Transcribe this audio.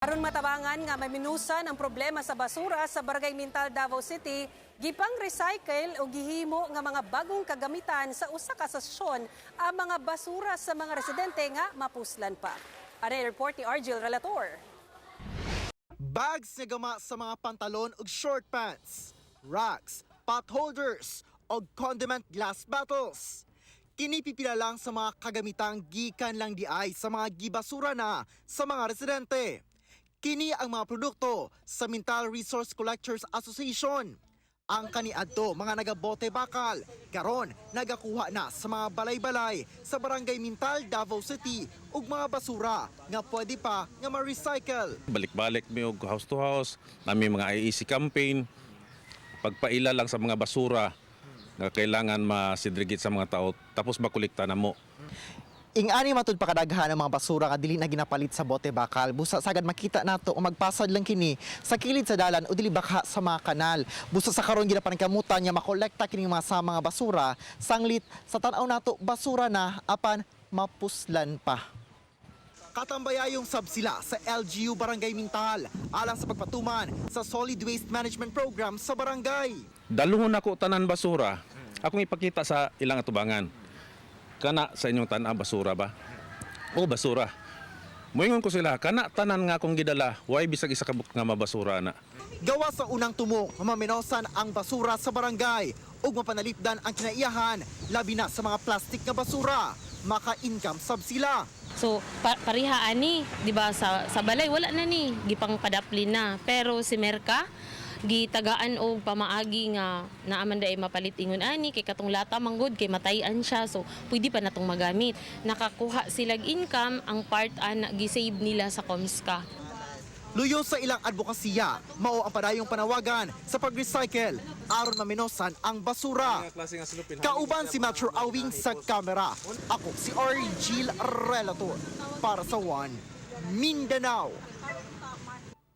Aron matabangan nga maminusan ang problema sa basura sa Barangay Mintal, Davao City, gipang recycle o gihimo nga mga bagong kagamitan sa usa ka sasyon ang mga basura sa mga residente nga mapuslan pa. Ano report ni Argel Relator? Bags nga gama sa mga pantalon ug short pants, racks, pot holders, ug condiment glass bottles. Kini pipila lang sa mga kagamitang gikan lang diay sa mga gibasura na sa mga residente. Kini ang mga produkto sa Mintal Resource Collectors Association. Ang kaniadto mga nagabote bakal, karon nagakuha na sa mga balay-balay sa Barangay Mintal, Davao City ug mga basura nga pwede pa nga ma-recycle. Balik-balik mi og house to house, nami mga IEC campaign, pagpaila lang sa mga basura nga kailangan ma-segregate sa mga tao tapos makolekta na mo. Ing-ani matud pa kadaghan ang mga basura nga dili na ginapalit sa bote bakal. Busa sagad makita nato o magpasad lang kini sa kilid sa dalan o dili bakha sa mga kanal. Busa sa karon ginapaningkamutan nga makolekta kini mga sa mga basura sanglit sa tan-aw nato basura na apan mapuslan pa. Katambayayong sab sila sa LGU Barangay Mintal alang sa pagpatuman sa Solid Waste Management Program sa barangay. Daluhon ako tanan basura, akong ipakita sa ilang atubangan. Kana sa inyong tan basura ba? O basura. Moingon ko sila, kana tanan nga akong gidala, way bisag isa ka buok nga mabasura na. Gawa sa unang tumok, mamenosan ang basura sa barangay ug mapanalipdan ang kinaiyahan labi na sa mga plastic nga basura. Maka-income sab sila. So pareha ani, 'di ba, sa balay wala na ni, gipang padaplin na. Pero si Merka gitagaan og pamaagi nga naaman day mapalit ingon ani kay katong lata manggod kay matayan siya, so pwede pa natong magamit. Nakakuha silag income, ang part ana gi-save nila sa Comsca. Luyo sa ilang advokasya, mao ang padayong panawagan sa pag-recycle aron mamenosan ang basura. Kauban si Metro Awing sa kamera. Ako si Argil Relator para sa One Mindanao.